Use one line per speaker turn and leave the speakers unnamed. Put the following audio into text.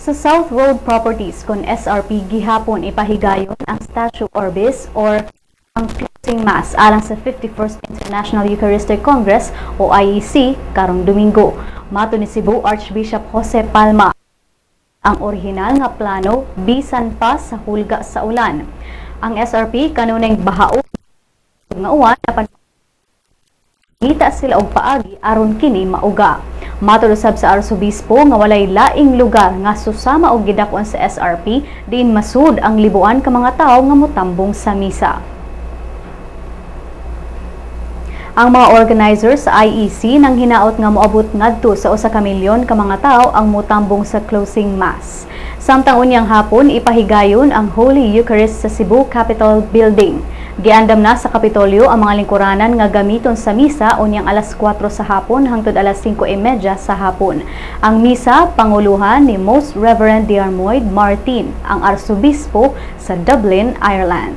Sa South Road Properties kon SRP gihapon ipahigayon ang Statio Orbis or ang closing mass alang sa 51st International Eucharistic Congress o IEC karong Domingo. Mato ni Cebu Archbishop Jose Palma, ang orihinal nga plano bisan pa sa hulga sa ulan. Ang SRP kanunay bahaon nga uwan apan ngita sila og paagi aron kini mauga. Matod usab sa arsobispo nga walay laing lugar nga susama og gidak-on sa SRP diin masud ang libuan ka mga tawo nga motambong sa misa. Ang mga organizers sa IEC nang hinaot nga moabot ngadto sa 1 ka milyon ka mga tawo ang motambong sa closing mass. Samtang unyang hapon ipahigayon ang Holy Eucharist sa Cebu Capitol Building. Giandam na sa Kapitolyo ang mga lingkuranan nga gamiton sa misa unyang alas 4 sa hapon hangtod alas 5:30 sa hapon. Ang misa panguluhan ni Most Reverend Diarmuid Martin, ang arsobispo sa Dublin, Ireland.